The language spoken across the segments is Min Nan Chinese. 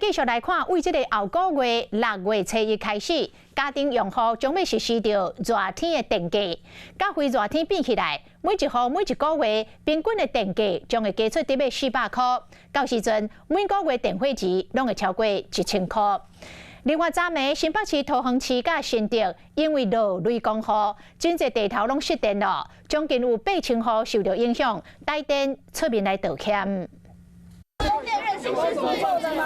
繼續來看，為這個後個月6月初一開始，家庭用戶將欲實施著熱天的電價，佮非熱天比起來，每一戶每一個月平均的電價將會加出得欲400箍。到時陣每個月電費錢攏會超過1000箍。另外，昨暝新北市桃園市佮新竹因為落雷公雨，真濟地頭攏失電囉，將近有8000戶受著影響，台電出面來道歉。供電韌性是足夠的嗎？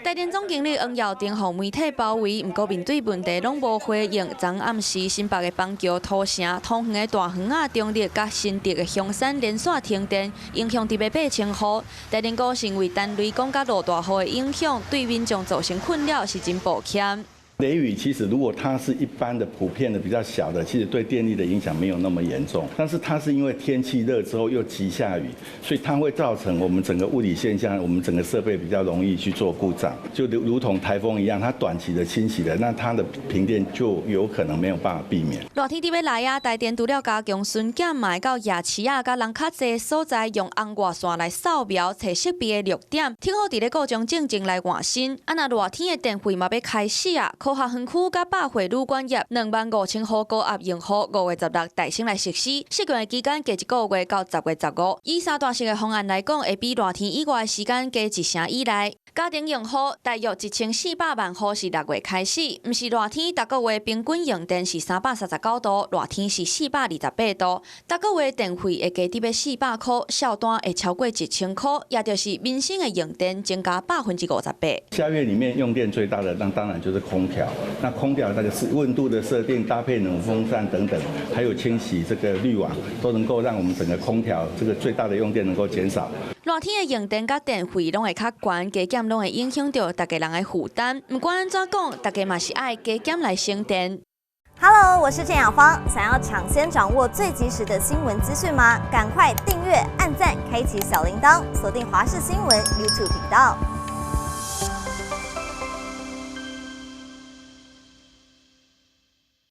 台電總經理黃耀庭予媒體包圍，毋過面對問題攏無回應。昨暗時，新北的板橋、土城、桃園的大園仔、中壢佮新竹的香山連線停電，影響佇欲8000戶。台電講是因為陳雷公佮落大雨的影響，對民眾造成困擾，是真抱歉。雷雨其實如果它是一般的、普遍的、比較小的，其實對電力的影響沒有那麼嚴重。但是它是因為天氣熱之後又急下雨，所以它會造成我們整個物理現象，我們整個設備比較容易去做故障，就如同颱風一樣，它短期的侵襲的，那它的停電就有可能沒有辦法避免。熱天佇欲來啊，台電除了加強巡檢，嘛會到夜市仔佮人較濟所在，用紅外線來掃描揣設備的弱點，挺好佇咧故障進前來換新。啊，若熱天的電費嘛欲開始啊，科學園區佮百貨旅館業25,000戶高壓用戶，5月16代先來實施，試用的期間加一個月到10月15。以三段式的方案來講，會比熱天以外的時間加一成以內。家庭用戶大約1400萬戶是6月開始，毋是熱天，逐個月平均用電是339度，熱天是428度。逐個月電費會加佇欲400箍，數單會超過1000箍，也就是民生的用電增加58%。夏月裡面用電最大的，那當然就是空調。那空調那個是溫度的設定，搭配冷風扇等等，還有清洗這個濾網，都能夠讓我們整個空調這個最大的用電能夠減少。熱天的用電佮電費攏會較懸，加減攏會影響著逐家人的負擔。毋管按怎講，逐家嘛是愛加減來省電。 Hello，我是鄭雅芳。想要搶先掌握最及時的新聞資訊嗎？趕快訂閱、按讚、開啟小鈴鐺，鎖定華視新聞 YouTube 頻道。